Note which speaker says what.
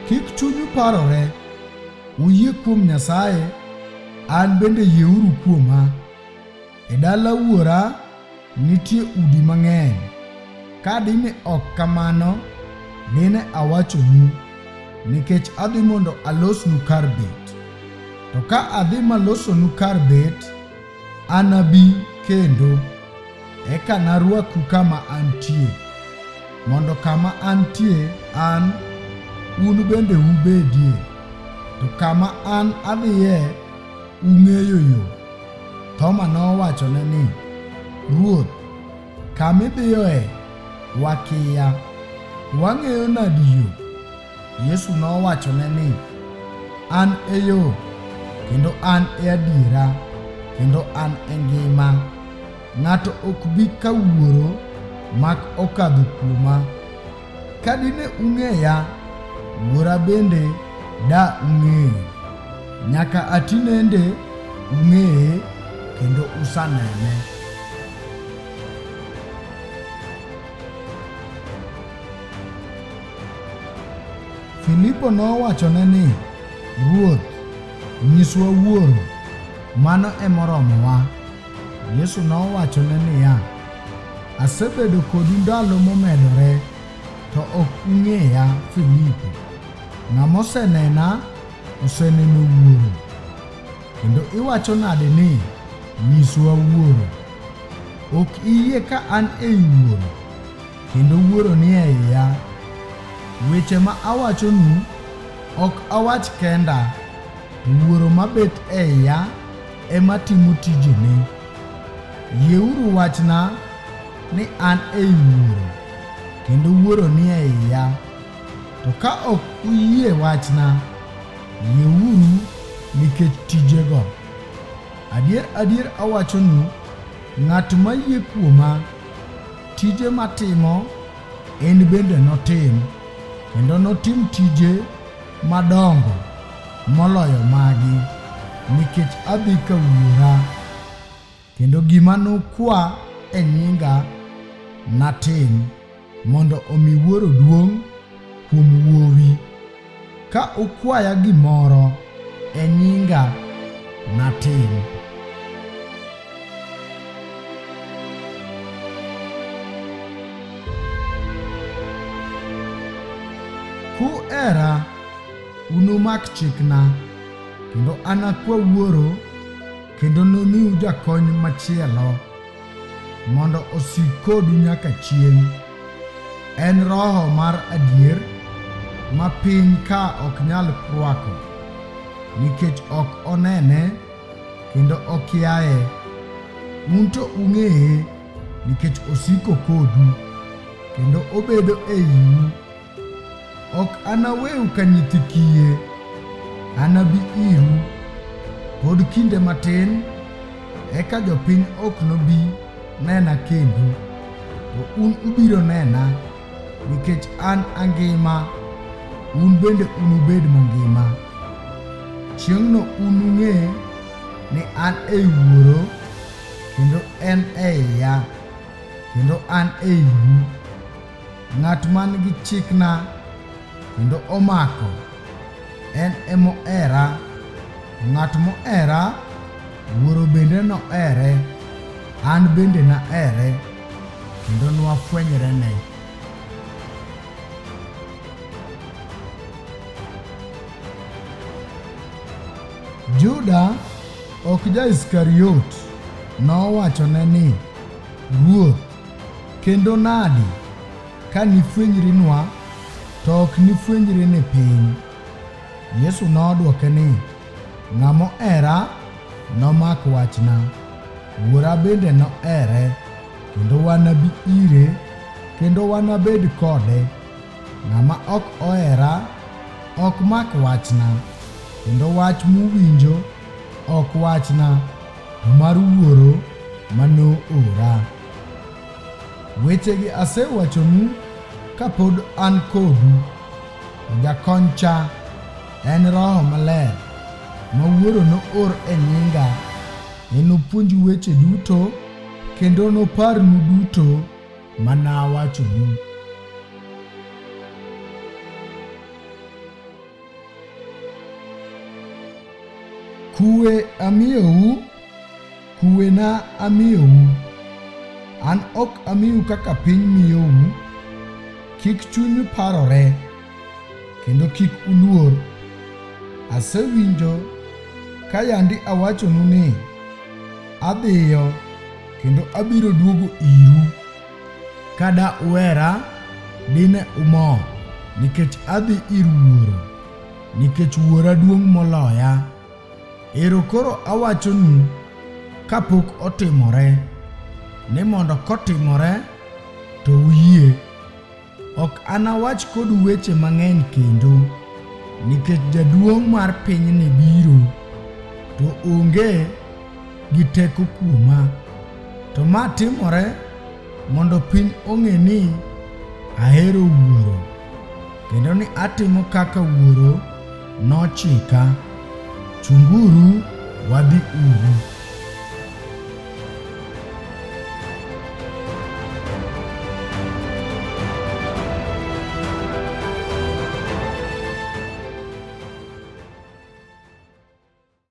Speaker 1: Kik chunyu parore, uyie kuom Nyasaye, an bende yieuru kuoma. E dala Wuora nitie udi mang'eny. Ka dine ok kamano, dine awachonu, nikech adhi mondo alosnu kar bet. To ka adhi malosonu kar bet, anabi kendo, eka narwaku kama antie, mondo kama antie an, un bende ubedie. To kama an adhiye, ung'eyo yo. Thoma nowachone ni, Ruoth, kama idhiyoe wakiya, wang'eyo nadi yo? Yesu nowachone ni, An e yo, kendo an e adiera, kendo an e ngima. Ng'ato ok bi ka Wuoro mak okadho kuoma. Ka dine ung'eya, Wuora bende da ung'eyo. Nyaka a tinende ung'eye kendo usanene. Filipo nowachone ni, Ruoth, nyiswa Wuoro, mano emoromowa. Yesu nowachone niya, Asebedo kodu ndalo momedore, to ok ung'eya, Filipo. Ng'ama osenena, oseneno Wuoro. Kendo iwacho nade ni, 'Nyiswa Wuoro'? Ok iyie ka an ei Wuoro, kendo Wuoro ni e iya. Weche ma awachonu ok awach kenda, to Wuoro mabet e iya ema timo tijene. Yieuru wachna ni an ei Wuoro, kendo Wuoro ni e iya. To ka ok uyie wachna, yieuru nikech tijego. Adier adier awachonu, ng'at ma yie kuoma, tije matimo en bende notim, kendo notim tije madongo moloyo magi, nikech adhi ka Wuora. Kendo gima nukwa e nyinga natim, mondo omi Wuoro duong' kuom Wuowi. Ka ukwaya gimoro e nyinga, natim. Kuhera, unumak chikna, kendo anakwa Wuoro, kendo nomiu jakony machielo, mondo osik kodu nyaka chieng'. En Roho mar adier, ma piny ka ok nyal rwako, nikech ok onene kendo okiaye. Un to ung'eye nikech osiko kodu, kendo obedo e iu. Ok anaweu ka nyithi kiye, anabi iru. Pod kinde matin, eka jopiny ok nobi nena kendo, to un ubiro nena, nikech an angima, un bende unubed mangima. Chieng'no unung'e ni an ei Wuoro, kendo en e iya, kendo an e iu. Ng'at man gi chikna kendo omako, en emohera. Ng'at mohera, Wuoro bende nohere, an bende nahere, kendo nwafwenyrene. Juda, ok ja-Iskariot, nowachone ni, Ruoth, Kendo nadi ka nifwenyrinwa to ok nifwenyri ni piny? Yesu nodwoke ni, Ng'a mohera nomak wachna, Wuora bende nohere, kendo wanabi ire, kendo wanabed kode. Ng'ama ok ohera ok mak wachna, kendo wach muwinjo ok wachna, to mar Wuoro ma noora. Wechegi asewachonu kapod an kodu. To Jakony cha en Roho Maler, ma Wuoro noor e nyinga. Enopuonju weche duto kendo noparnu duto ma nawachonu. Kuwe amiyou, kuwena amiyou. An ok amiu kaka piny miyou. Kik chunyu parore, kendo kik uluor. Asewinjo ka yandi awachonu ni, adhiyo kendo abiro duogo iru. Ka da uhera, dine umor, nikech adhi ir Wuoro, nikech Wuora duong' moloya. Ero koro awachonu kapok otimore, ni mondo kotimore to uyie. Ok anawach kodu weche mang'eny kendo, nikech jaduong' mar pinyni biro, to onge gi teko kuoma. To ma timore mondo piny ong'e ni ahero Wuoro, kendo ni atimo kaka Wuoro nochika. Chunguru, wadhi uru.